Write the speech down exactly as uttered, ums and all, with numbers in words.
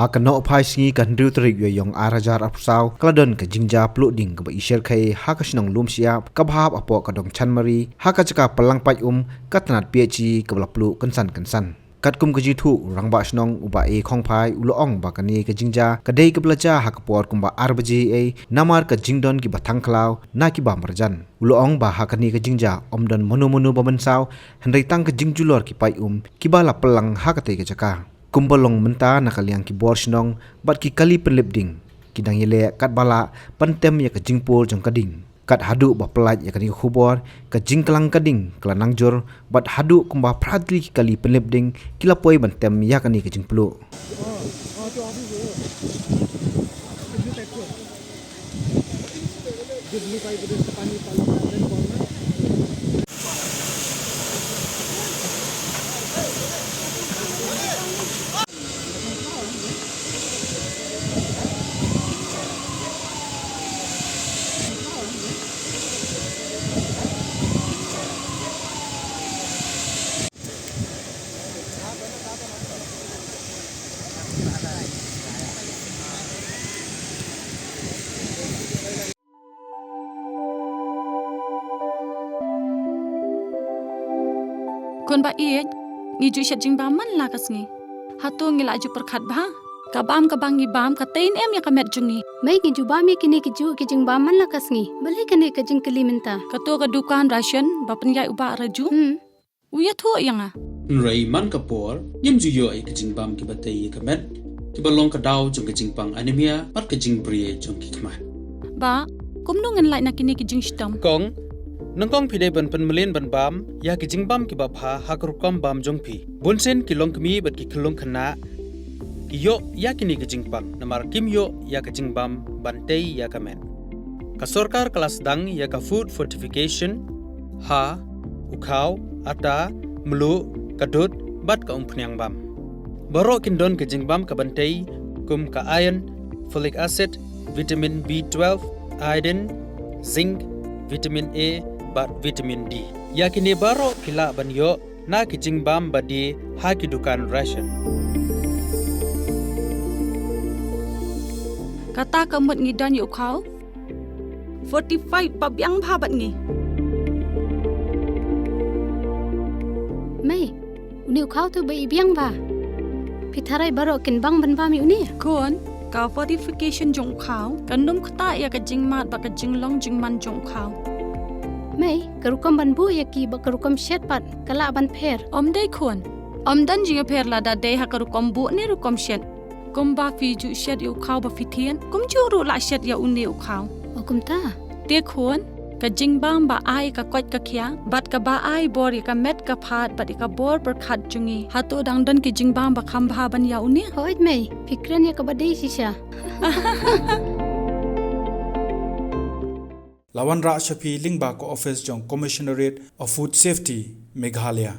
Ha ka nohphai sngi ka hynriew tarik Ïaïong ar hajar arphew saw, ka la don ka jingjia pluh ding kaba i sher khe ha ka shnong Lumshyiap, kaba hap hapoh ka dong Chanmari, ha ka jaka pyllang paid um ka tnat P H E kaba la pluh kynsan kynsan. Katkum ka jingthoh u rangbah shnong u Bah A Khongphai u la ong ba kane ka jingjia ka dei kaba la jia ha ka por kumba ar baje ei, namar ka jingdon kiba thang khlaw na ki bam marjan. U la ong ba ha kane ka jingjia ym don mano mano ba mynsaw, hynrei tang ka jingjulor ki paid um kiba la pyllang ha katei ka jaka. Kumba long mynta na ka liang ki bor shnong bad ki kali pynlip ding, ki dang ïaleh katba lah ban tem ïa ka jingpur jong ka ding. Kat haduh ba pyllait ïa kane ka khubor, ka jingklang ka ding ka la nang jur, bad haduh kumba phra tylli ki kali pynlip ding ki la poi ban tem ïa kane ka jingpluh. Khun ba ïeit, ngi ju shet jingbam man la ka sngi. Hato ngi la ju pyrkhat bha? Ka bam kaba ngi bam ka tei ne em ïa ka met jong ngi? Mei, ngi ju bam ïa kine ki juh ki jingbam man la ka sngi. Balei kane ka jingkylli mynta? Kato ka dukan ration ba pynïaid u Bah Raju. Hmm. U ïathuh ïa nga. Hynrei man ka por, ngim ju ïoh ïa ka jingbam kiba tei ïa ka met, kiba long ka daw jong ka jingpang anemia, bad ka jingbri jong ki khmat. Bah, kumno ngin lait na kine ki jingshitom? Kong, nyngkong phi dei ban pynmlien ban bam ïa ki jingbam kiba bha ha ka rukom bam jong phi. Bunsien ki longkmie bad ki khyllung khynnah ki ïoh ïa kine ki jingpang, namar kim ïoh ïa ka jingbam ban tei ïa ka met. Ka sorkar ka la sdang ïa ka food fortification ha u khaw, atta, mluh, ka dud, bad ka umphniang bam. Baroh kin don ka jingbam kaban tei, kum ka iron, folic acid, vitamin B twelve, iodine, zinc, vitamin A, bad vitamin D. Ïa kine baroh phi lah ban ïoh na ki jingbam ba die ha ki dukan ration. Kata ka mut ngi don ïa u khaw fortified ba biang bha bad ngi. Mei, une u khaw te ba i biang bha. Phi tharai baroh kin bang ban bam ïa une? Khun, ka fortification jong u khaw kan ym ktah ïa ka jingmad bad ka jinglong jingman jong u khaw. Mei, ka rukom ban buh ïa ki bad ka rukom shet pat ka lah ban pher? Ym dei khun. Ym don jingpher lada dei ha ka rukom buh ne rukom shet. Kumba phi ju shet ïa u khaw ba phi thied, kumjuh ruh lah shet ïa une u khaw. O kumta? Te khun, ka jingbam ba ai ka koit ka khiah bad kaba ai bor ïa ka met ka phad bad ïa ka bor pyrkhat jong ngi, hato dang don ki jingbam ba kham bha ban ïa une? Hooid mei, phi kren ïa kaba dei shisha. La wanrah sha phi lyngba ka office jong Commissionerate of Food Safety, Meghalaya.